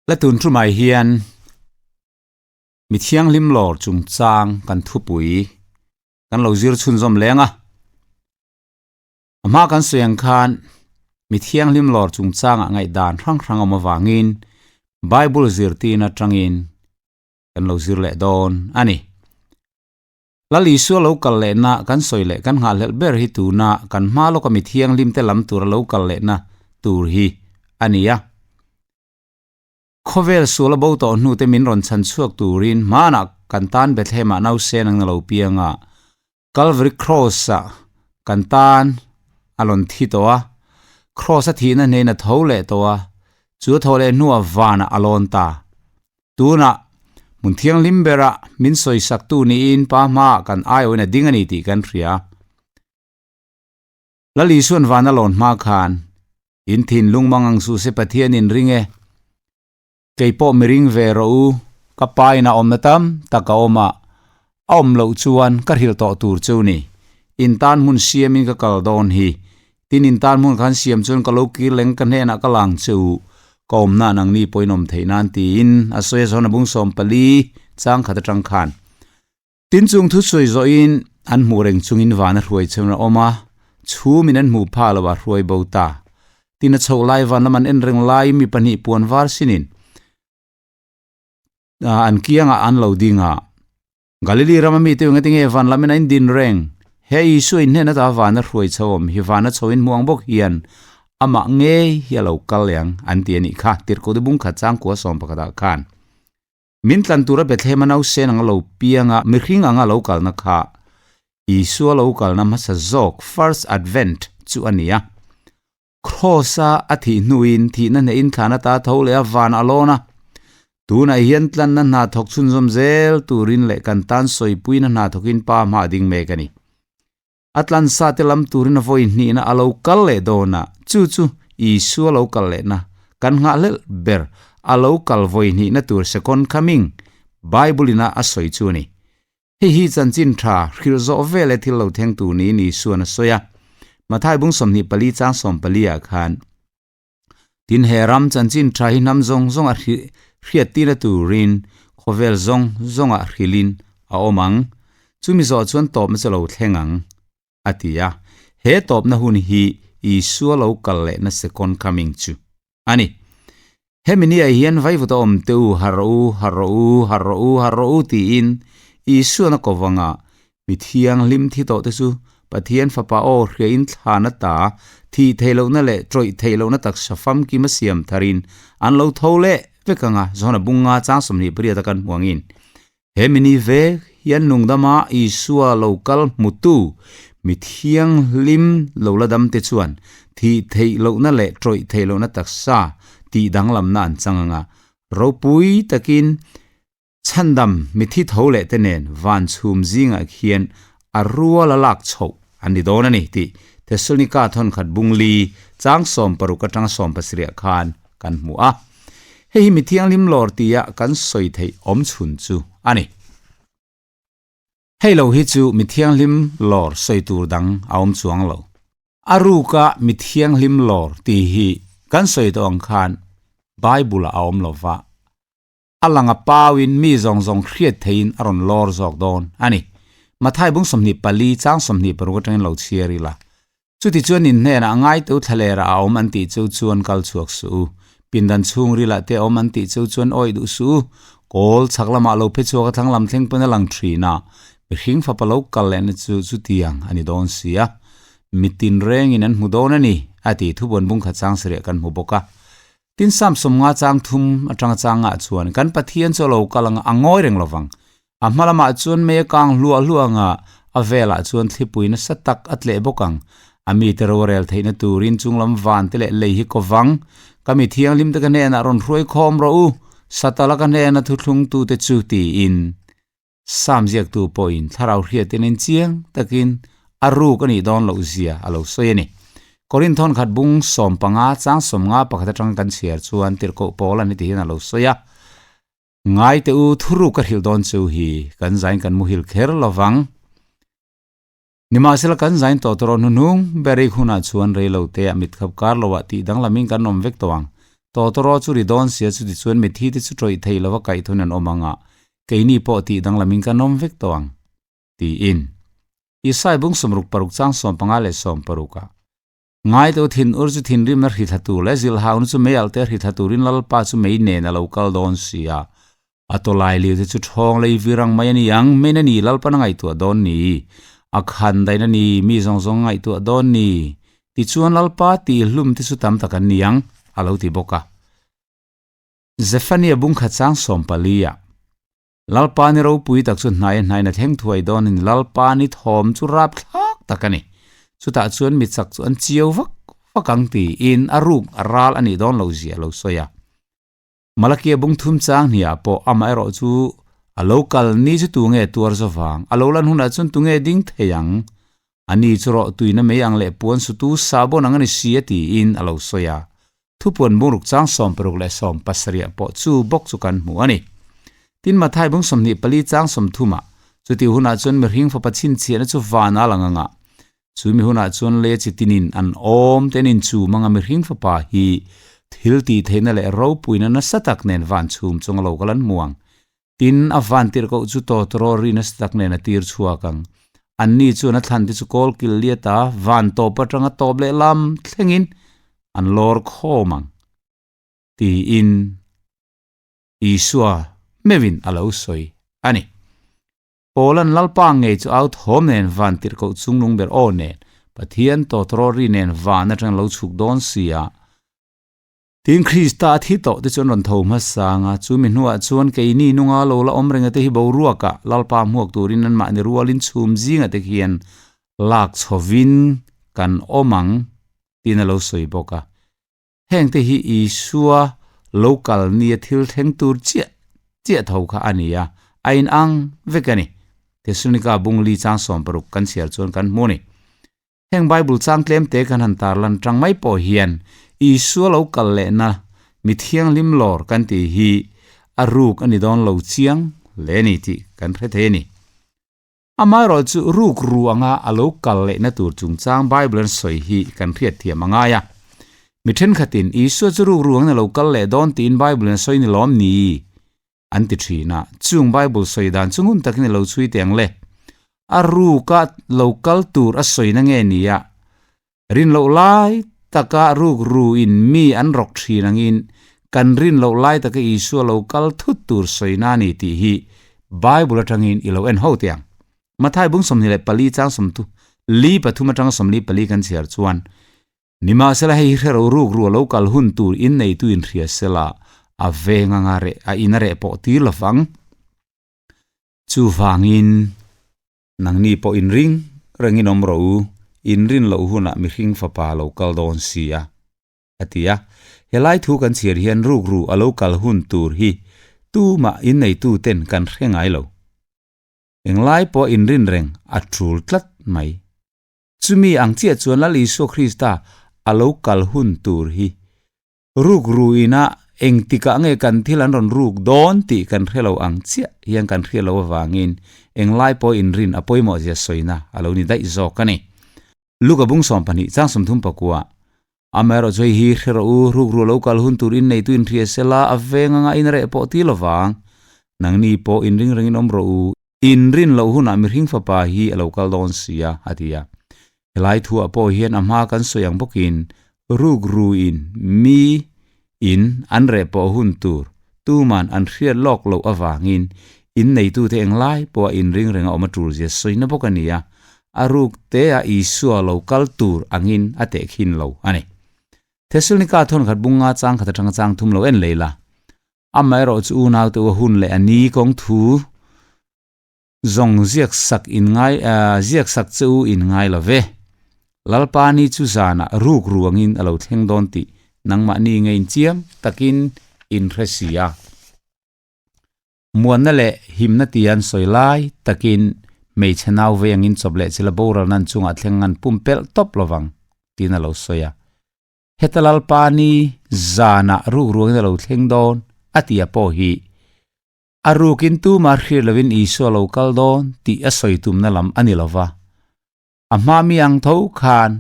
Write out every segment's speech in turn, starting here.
La tun thumai hian mi thianghlim lawr chungchang kan thupui kan lo zir chhunzawm leng a. A hma kan sawi ang khan mi thianghlim lawr chungchangah ngaihdan hrang hrang awm avangin Bible zirtirna atangin kan lo zir leh dawn a ni. Lal Isua lo kal lehna kan sawi leh kan nghahhlelh ber hi tuna kan hma lawka mi thianghlim te lam tura lo kal lehna tur hi a ni a. Khawvel sual a bo tawh hnu te min rawn chhan chhuak turin hmanah kan tan Bethlehem ah nausen ang na lo piang a, Calvary Cross ah kan tan a rawn thi tawh a, Cross a thihna hnein a tho leh tawh a, chu a tho leh hnuah vanah a lawn ta. Tunah hmun thianghlim berah min sawisaktu niin Pa hmaah kan aiawhin a ding a ni tih kan hria. Lal Isuan van a lawn hma khan, In thinlung mang ang suh se Pathian in ring e. Kei pawh mi ring ve rawh u, ka pa in a awmna tam tak a awm a, a awm loh chuan ka hrilh tawh tur chu ni. In tan hmun siamin ka kal dawn hi. Tin in tan hmun khan siam chuan ka lo kir leng ka hnenah ka lang che u, ka awmna nangni pawhin awm theih nan tiin a sawi a zawn a bung 14 chang khat atang khan. Tin chung thu sawi zawhin an hmuh reng chungin van a hruai chhun a awm a, chhumin an hmuh phah lo a hruai bo ta. Tin a chhoh lai van lam an en reng laiin mi pahnih puan var sinin an kiangah an lo ding a. Galili rama mite eng ati nge van lamin a indin reng? He Isua in hnen ata van a hruai chho awm hi van a chho in hmuh ang bawk hian amah ngei hi a lo kal leh ang an ti a nih kha, Tirhkoh te bung khat changkua 11 ah khan. Min tlan tura Bethlehem a nausen anga lo pianga mihring anga lo kalna kha Isua lo kalna hmasa zawk, First Advent, chu a ni a. Kraws-a a thih hnuin thihna hnehin thlan ata tho leh a van a lawn a. Tunah hian tlanna hna thawk chhunzawm zel turin leh kan tan sawipuina hna thawkin Pa hma a ding mek a ni. A tlansa te lam turin a vawi hnihna a lo kal leh dawn a, chu chu Isua lo kal lehna kan nghahhlelh ber a lo kal vawi hnihna tur second coming Bible ina a sawi chu a ni. Hei hi chanchin tha hrilh zawh vel e thil lo thleng tur niin Isuan a sawi a, Mathai bung 24 chang 14 ah khan, Tin he ram chanchin tha hi hnam zawng zawng a hriat tirna turin khawvel zawng zawng ah hrilhin a awm ang, chumi zawh chuan tawpna chu lo thleng ang, a ti a. He tawpna hun hi Isua lo kal lehna second coming chu a ni. Hemi ni ah hian vaivuta awm te u, har rawh u, har rawh u, har rawh u, har rawh u tiin Isuan a ko vang a, mi thianghlim thi tawh te chu Pathian Fapa aw hriain thlan ata thih theih lohna leh tawih theih lohna taksa famkim a siam tharin an lo tho leh vek ang a, Johana bunga chang 28 a kan hmu angin. He mini vek hian nungdama Isua lo kal hmutu mi thianghlim lo la damte chuan thih theih lohna leh tawih theih lohna taksa tih danglamna an chang ang a, ropui takin chhandam mithi tho leh te nen van chhum zingah khian a rual a lak chhoh an ni dawn a ni tih Thessalonika thawnkhat bungli chang 60 atanga 70 khan kan hmu a. Hei hi mi thianghlim lawr tia kan sawi theih awm chhun chu a ni. Hei lo hi chu mi thianghlim lawr sawi tur dang a awm chuang lo. A ruka mi thianghlim lawr tih hi kan sawi tawh ang khan Bible ah a awm lo va, a lang a pauin mi zawng zawng hriat theihin a rawn lawr zawk dawn a ni. Mathai bung 24 chang 26 atangin lo chhiar ila. Chutichuan in hnenah a ngaiteu thlalera a awm an tih chu chuan kal chhuak suh u. Pindan chhungrilah te awm an tih chu chuan awih duh suh u. Kawl chhak lamah lo phe chhuak a thlang lam thleng pawn a lang thin a, mihring fapa lo kal lehna chu chutiang a ni dawn si a. Mitin rengin an hmu dawn a ni, a ti thubuan bungkhat chang sarih kan hmu bawk a. Tin Sam 50 chang thum atanga chang ngah chuan kan Pathian chu a lo kal anga a ngawi reng lovang. A hma lamah chuan mei a kang hluah hluah anga a velah chuan thlipui nasa tak a tleh bawk ang. A mite ro a rel theihna turin chunglam van te leh lei hi kovang. Ka mi thianghlim te ka hnenah rawn hruai khawm rawh u, Satala ka hnena thuthlungtute chu tiin. Sam ziaktu pawhin thlarau hriatin in chiang takin a ruk a nih dawn loh zia a lo sawi a ni. Korinth thawn khat bung 15 chang 50 pakhat atang kan chhiar chuan tirhkoh pawl a ni tihin a lo sawi a. Ngai teh u, thuruk ka hrilh dawn chu hi kan zain kan muhil kher lovang. Nimahsela kan zain tawh tawh rawh hnuhnung ber i hunah chuan rei lo te ah mitkhap kar lo ah tih danglamin kan awm vek tawh ang. Tawtawraw chu ri dawn sia chutichuan mitthi te chu tawih thei lova kaihthun an awm ang a, keini pawh tih danglamin kan awm vek tawh ang, tiin. Isai bung 66 chang 15 leh 16 ah, Ngai tawh thin ur chu thinrimna hri thla tur leh zilhhauna chu mei alh te hri thla turin Lalpa chu mei nen a lo kal dawn si a. A tawlai liu te chu thawng lei vir ang mai a ni ang, men a ni Lalpan a ngaihtuah dawn ni, a khan dain a ni mi zawng zawng a ngaihtuah dawn ni, tichuan Lalpa tih hlum te chu tam tak an ni ang, a lo ti bawk a. Zephania bungkhat chang 14 ah, Lalpa ni ropui tak chu hnai a hnaiin a thleng thuai dawn a ni. Lalpa ni thawm chu rapthlak tak a ni. Chutah chuan mi chak chu an chiau vak vak ang tiin a ruk a ral a nih dawn lo zia a lo sawi a. Malakia bung thum chang hniah pawh amaherawh chu a lo kal ni chu tunge tuar zawvang, a lo lan hunah chuan tunge ding thei ang? A ni chu rawh tuina mei ang leh puan sutu sahbawn ang a ni si a tiin a lo sawi a. Thupuan bungruk chang 60 leh 70 pawh chu bawk chu kan hmu a ni. Tin Mathai bung 24 chang 30 ah, Chutih hunah chuan mihring fapa chhinchhiahna chu van a lang ang a, chu mi hunah chuan lei chi tinin an awm te an inchum ang a mihring fapa hi thil tih theihna leh ropuina nasa tak nen van chhum chung a lo kal an hmu ang. Tin, a van tirh koh chu tawtawraw ri nasa tak nen a tir chhuak ang. Anni chuan a thlan te chu kawl kil liat a, van tawp atanga tawp leh lam thlengin an lawr khawm ang, tiin Isua meuhin a lo sawi a ni. Paula'n Lalpa ngei chu au thawm nen van tirh koh chungnung ber aw nen, Pathian tawtawraw ri nen van atanga lo chhuk dawn si a, Tin, Krista a thi tawh te chu an rawn tho hmasang a, chu mi hnuah chuan keini nunga lo la awm renga te hi boruakah Lalpa hmuak turin anmahni rualin chhum zinga te khian lak chhovin kan awm ang tiin a lo sawi bawk a. Heng te hi Isua lo kal nia thil thleng tur chiah chiah tho kha a ni a, a inang vek a ni. Thesalonika bung li chang 60 kan chhiar chuan kan hmu a ni. Heng Bible chang tlemte kan han tarlan tang mai pawh hian Isua lo kal lehna mi thianghlim lawr kan tih hi a ruk a ni dawn lo chiang hle a ni tih kan hre thei a ni. Amaherawh chu ruk ru anga a lo kal lehna tur chungchang Bible an sawi hi kan hriat thiam a ngai a. Mi thenkhatin Isua chu ruk ru angin a lo kal leh dawn tiin Bible in a sawi ni lawm ni? An ti thin a, chung Bible sawi dan chu ngun takin i lo chhui teh ang le. A ruka lo kal tur a sawina nge ni a, rin loh lai taka ruk ru in mi an rawk thin angin kan rin loh lai taka Isua lo kal thut tur sawina a ni tih hi Bible atangin i lo en ho teh ang. Mathai bung 24 chang sawmthu li pathum atanga 44 kan chhiar chuan Nimahsela hei hi hrero ruk ru a lo kal hun tur in neitu in hria sela a veng anga reh a in a reh pawh tir lovang. Chuvangin nangni pawh in ring reng in awm rawh u, in rin loh hunah mihring fapa a lo kal dawn si a, a ti a. Helai thu kan chhiar hian ruk ru a lo kal hun tur hi tumah in neitu ten kan hre ngai lo. Englai pawh in rin reng a tul tlat mai. Chumi ang chiah chuan Lal Isua Krista a lo kal hun tur hi ruk ruina engtikah nge kan thil an rawn ruk dawn tih kan hre lo ang chiah hian kan hria lo avangin englai pawh inrin a pawimawh zia sawina a lo ni daih zawk a ni. Luka bung 12 chang 30 pakua Amaherawh chu hei hi hre rawh u, ruk ru a lo kal hun tur inneitu inhria sela a veng anga in reh pawh ti lovang. Nangni pawh inring rengin awm rawh u. Inrin loh hunah mihring fapa hi a lo kal dawn si a, a ti a. Helai thuah pawh hian a hma kan sawi ang bawkin ruk ruin mi in an reh pawh hun tur tuman an hriat lawk loh avangin in neitute englai pawha inring reng a awm a tul zia sawina bawk a ni a, a ruk tea Isua lo kal tur angin a tehkhin lo a ni. Thesalonika thawnkhat bunga chang khat atanga chang thum lo en lei la. Amaherawh chu unaute u a hun leh a ni kawng thu zawng ziak sak in ngai ziak sak che u in ngai lo ve. Lalpa ni chu zanah ruk ruangin a lo thleng dawn tih nangmahni nge inchiang takin in hre si a. Muanna leh himna tia an sawi lai takin hmeichhe nau vei angin chawp leh chila boralna an chungah thleng an pumpelh tawp lovang tiin a lo sawi a. Heta Lalpa ni zanah ruk ruangin a lo thleng dawn a tia pawh hi a rukin tumah hriat lovin Isua lo kal dawn tih a sawi tumna lam a ni lova. A hma mi ang tho khan.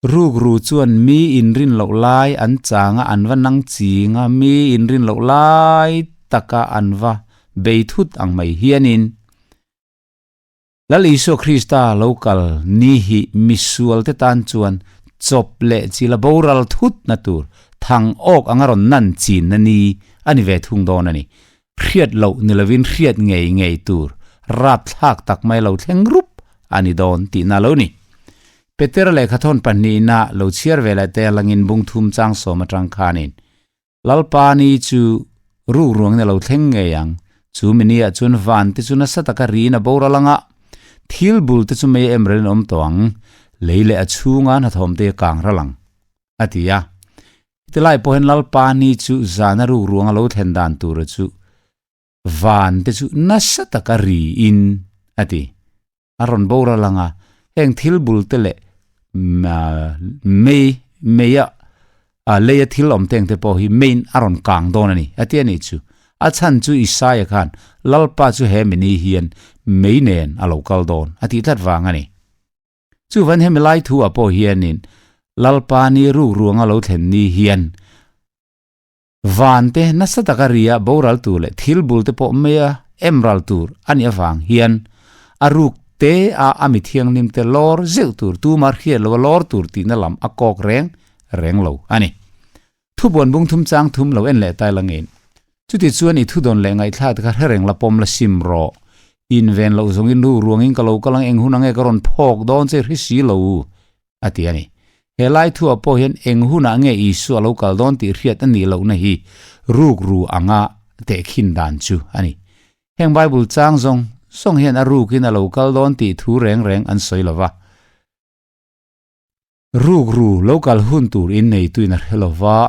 Rukru chuan mi inrin loh lai an chang a, an va nang ching a, mi inrin loh lai taka an va bei thut ang mai hianin Lal Isua Krista lo kal ni hi misualte tan chuan chawp leh chila boral thutna tur thang awk anga rawn nan chinna ni a ni ve thung dawn a ni. Hriat loh ni lovin hriat ngei ngei tur rapthlak tak mai lo thleng rup a ni dawn tihna lo ni. Petera lehkhathawn pahnihna lo chhiar ve leh te langin bung thum chang sawm atang khanin Lalpa ni chu ruk ruangin a lo thleng ngei ang. Chu miniah chuan van te chu nasa taka riin a boral anga thil bul te chu mei a em relin a awm tawh ang, lei leh a chhunga hnathawm te a kang ral ang. A ti a. Hetilai pawh hian Lalpa ni chu zana ruk ruanga lo thlen dan tura chu van te chu nasa taka riin a ti. A rawn boral anga heng thil bul te leh mei meia leia thil awm teng te pawh hi meiin a rawn kang dawn a ni a ti a nih chu. A chhan chu Isaia khan Lalpa chu he mini hian mei nen a lo kal dawn a tih tlat vang a ni. Chuvan hemi lai thu ah pawh hianin Lalpa ni ruk ruanga lo thlen ni hian van te nasa taka ria boral tur leh thil bul te pawh meia em ral tur a nih avang hian a ruk te a a mi thianghlim te lawr zeuh tur tuma hriat loa lawr tur tihna lam a kawk reng reng lo a ni. Thubuan bung thum chang thum lo en leh tai la ngein. Chuti chuan i thudawn leh ngaihthlak te kha hre reng la pawm la sim rawh. Inven loh zawngin ru ruangin ka lo kal ang eng hun ange ka rawn phawk dawn che hri si lo a ti a ni. He lai thuah pawh hian eng hunah nge Isua lo kal dawn tih hriat a nih lohna hi rukru anga tehkhin dan chu a ni. Heng Bible chang zawng zawng hian a rukin a lo kal dawn tih thu reng reng an sawi lo va. Rukru lo kal hun tur in neituin a hre lo va,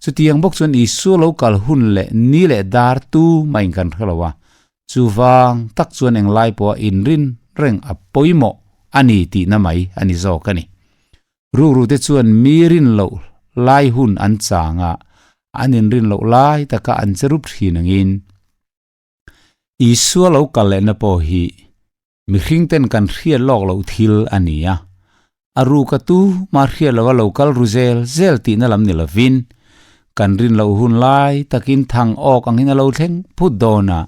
chutiang bawk chuan Isua lo kal hun leh ni leh dar tu mah in kan hre lo a, chuvang tak chuan englai pawha inrin reng a pawimawh a ni tihna mai a ni zawk a ni. Rukru te chuan mi rin loh lai hun an chang a, an inrin loh lai taka an che rup thin angin Isua lo kal lehna pawh hi Mihring ten kan hriat lawk loh thil a ni a, a ruka tu mah hriat lova lo kal ru zel zel tihna lam ni lovin, kan rin loh hun lai takin thang awk angin a lo thleng phut dawn a,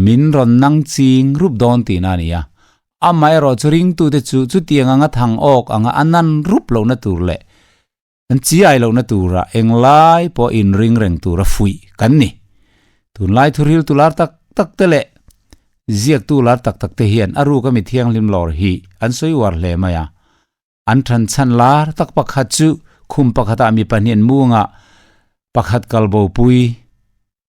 min rawn nang ching rup dawn tihna a ni a. Amaherawh chu ringtute chu chutiang anga thang awk anga a nan rup lohna tur leh An chiai lohna tura englai pawh inring reng tura fuih kan ni. Tunlai thuril tu lar tak tak te leh ziaktu lar tak tak te hian a ruka mi thianghlim lawr hi an sawi uar hle mai a. An than chhan lar tak pakhat chu khum pakhatah mi pahnih an mungah pakhat kalbopui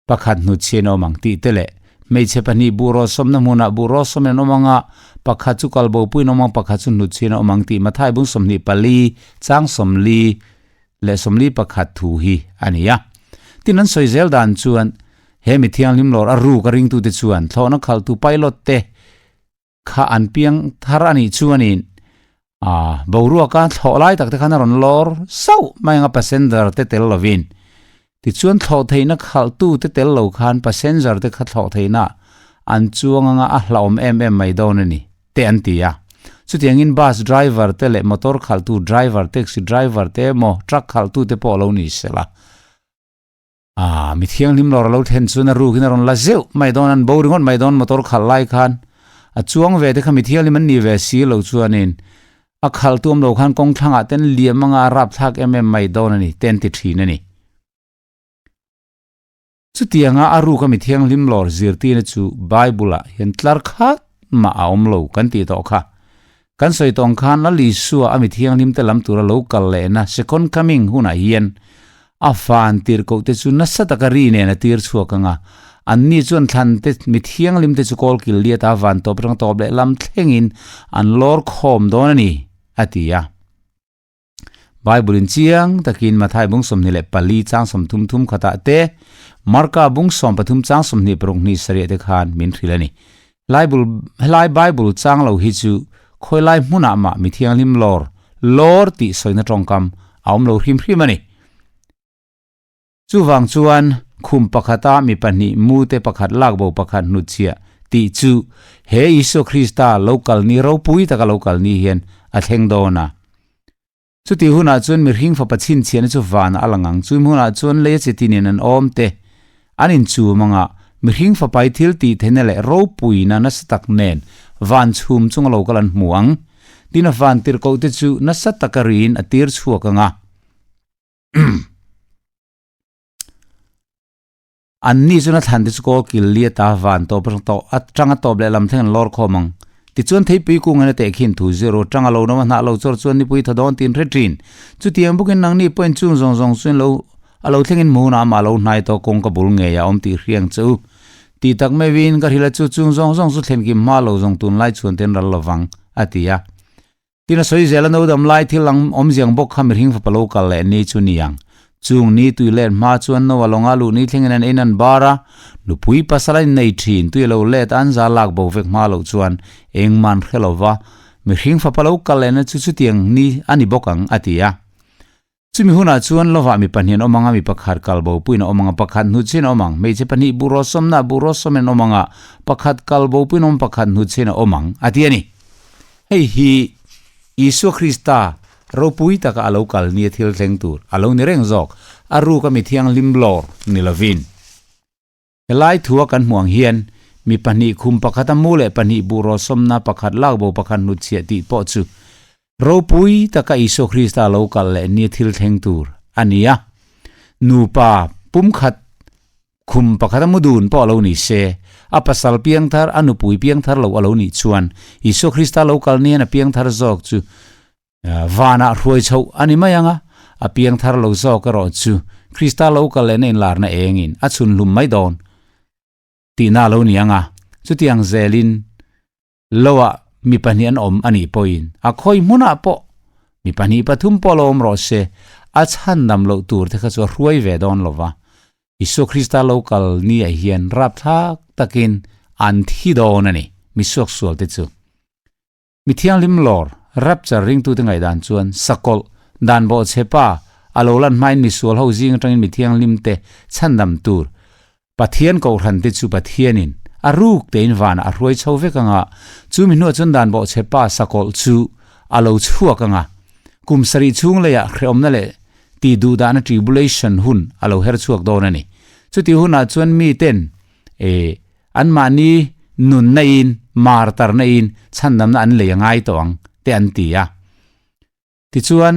Pakhat hnutchhian a awm ang tih te leh hmeichhe pahnih buh rawsawmna hmunah buh rawsawmin an awm ang a, pakhat chu kalbopuiin a awm ang, pakhat chu hnutchhian a awm ang tih Mathai bung 24 chang 40 leh 41 thu hi a ni a. Tin, an sawi zel dan chuan he mi thianghlim lawr a ruk a ringtute chuan thlawhna khalhtu pilot te Kha an piang thar a nih chuanin ah boruaka thlawh lai tak te khan a rawn lawr sauh mai ang a passenger te tel lovin. Tichuan thlawh theihna khalhtu te tel lo khan passenger te kha thlawh theihna an chuang anga a hlauhawm em em mai dawn a ni te an ti a. Chutiangin bus driver te leh motor khalhtu driver, taxi driver te emaw truck khalhtu te pawh lo ni sela. Ah, mi thianghlim lawr a lo thlen chuan a rukin a rawn la zeuh mai dawn, an bo ringawt mai dawn motor khalh lai khan. A chuang ve te kha mi thianghlim an ni ve si lo chuanin a khalh tuam lo khan kawng thlangah ten liam anga a rap thlak em em mai dawn a ni te an ti thin a ni. Chutianga a ruka mi thianghlim lawr zirtirna chu Bible-ah hian tlar khat mah a awm lo kan tih tawh kha. Kan sawi tawng khan Lal Isua a mi thianghlim te lam tura lo kal lehna Second Coming hunah hian a fan tirhkoh te chu nasa taka ri nen a tir chhuak ang a, anni chuan thlan te mi thianghlim te chu kawlkil liata van tawp atanga tawp leh lam thlengin an lawr khawm dawn a ni, a ti a. Bible in chiang takin Mathai bung 24 chang 30 thum khatah te, Marka bung 13 chang 26 hnih sarih te khan min hrilh a ni. Bible, helai Bible chang lo hi chu khawilai hmunah mah mi thianghlim lawr, lawr tih sawina tawngkam a awm lo hrim hrim a ni. Chuvang chuan khum pakhata mi pahnih mute pakhat lakbo pakhat hnutchhiah tih chu he Isua Krista lo kal ni ropui taka lo kal ni hian a thleng dawn a. Chutih hunah chuan mihring fapa chhinchhiahna chu vanah a lang ang. Chumi hunah chuan leia chi tinin an awm te an inchum anga mihring fapai thil tih theihna leh ropuina nasa tak nen van chhum chunga lo kal an hmu ang. Tin a van tirhkoh te chu nasa taka riin a tir chhuak anga. An ni chuan a thlan te chu kawl kil li ata van tawp atang tawh atanga tawp leh lam thleng an lawr khawm ang. Tichuan theipui kung in a teh khin thu zir u, tanga lo nawm a hnah lo chawr chuan nipui tha dawn tin hre thin. Chutiang bawkin nangni pawhin chung zawng zawng chuan lo a lo thlengin hmu hunah amah lo hnai tawh kawng ka bul ngei a awm tih hriang che u. Tih tak meuhin ka hrilh a chu chung zawng zawng chu thlen kim hma lo zawng tunlai chhuan ten ral lovang, a ti a. Tin a sawi zel a no dam lai thil ang awmziang bawk kha mihring fapa lo kal leh ni chu ni ang. Chung ni tui let hma chuan no a lawnga luh ni thlengin an ein an bar a, nupui pasal a innei thin, tui a lo let a an za lak bo vek hma loh chuan engman hre lo va, mihring fapa lo kal lehna chu chutiang ni a ni bawk ang a ti a. Chumi hunah chuan lovah mi pahnih an awm ang a, mi pakhat kal bopuiin a awm ang a, pakhat hnutchhin a awm ang. Hmeichhe pahnih buh rawsawmna ah buh rawsawmin an awm ang a, pakhat kal bopuiin a awm, pakhat hnutchhin a awm ang, a ti a ni. Hei hi Isua Krista ropui taka a lo kal nia thil thleng tur a lo ni reng zawk, a ruka mi thianghlim lawr ni lovin. Helai thua kan hmuh ang hian mi pahnih khum pakhata mu leh pahnih buh rawsawmna pakhat lak bo pakhat hnutchhiah tih pawh chu ropui taka Isua Krista lo kal leh nia thil thleng tur a ni a. Nupa pumkhat khum pakhata mu dun pawh a lo ni se, a pasal piangthar, a nupui piangthar lo a lo nih chuan Isua Krista lo kal nian a piangthar zawk chu Vanah hruai chhoh a ni mai ang a, a piangthar lo zawk erawh chu Krista lo kal lehna inlarna engin a chhun hlum mai dawn tihna a lo ni ang a, chutiang zelin loah mi pahnih an awm a nih pawhin a khawi hmunah pawh mi pahnih pathum pawh lo awm rawh se, a chhandam loh tur te kha chu a hruai ve dawn lo va, Isua Krista lo kal niah hian rapthlak takin an thi dawn a ni, misuaksual te chu. Mi thianghlim lawr, rapture ringtute ngaihdan chuan sakawlh, dan bawhchhe pa, a lo lan hmain misual ho zing atangin mi thianghlimte chhandam tur Pathian kohhrante chu Pathianin a ruk tein vanah a hruai chho vek anga, chu mi hnuah chuan dan bawhchhe pa sakawlh chu a lo chhuak anga, kum sarih chhung leiah hrehawmna leh tih duhdahna tribulation hun a lo her chhuak dawn a ni. Chutih hunah chuan miten e. Anmahni nunna in, martarna in chhandamna an lei a ngai tawh ang, te an ti a. Tichuan,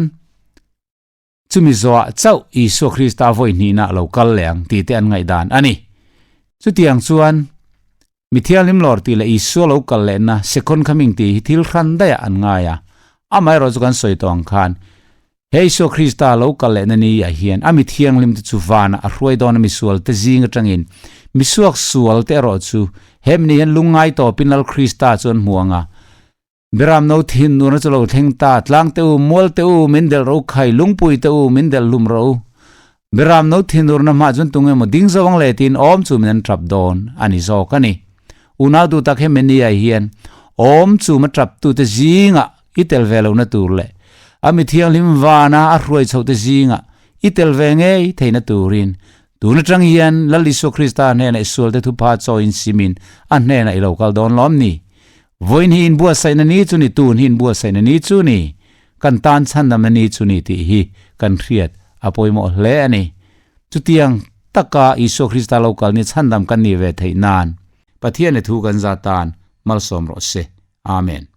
chumi zawhah chauh Isua Krista vawi hnihna a lo kal leh ang tih te an ngaihdan a ni. Chutiang chuan, mi thianghlim lawr tih leh Isua lo kal lehna second coming tih hi thil hran daihah an ngai a. Amaherawhchu kan sawi tawh ang khan, He Isua Krista lo kal lehna ni ah hian a mi thianghlim te chu vanah a hruai dawn a misual te zing atangin misuak sual te erawh chu he mi ni hian lungngai tawpin Lal Krista chu an hmu ang a. Beram no thin nurna chu lo thleng ta, tlang te u, mual te u, min delh ro khai, lungpui te u, min delh hlum ro. Beram no thin nurna hmah chuan tunge maw ding zo ang le tiin awm chu min an tap dawn a ni zawk a ni. Unau duh tak he mi ni ah hian awm chu ma tap tu te zingah I tel ve lohna tur leh a mi thianghlim vana a hruai chhoh te zingah i tel ve ngei theihna turin tun atang hian Lal Isua Krista hnenah i sualte thupha chawiin simin a hnenah i lo kal dawn lawm ni? Vawiin hi inbuatsaihna ni chu ni, tun hi inbuatsaihna ni chu ni, kan tan chhandamna ni chu ni tih hi kan hriat a pawimawh hle a ni. Chutiang taka Isua Krista lo kal ni chhandam kan nih ve theih nan Pathian i thu kan za tan malsawm rawh se. Amen.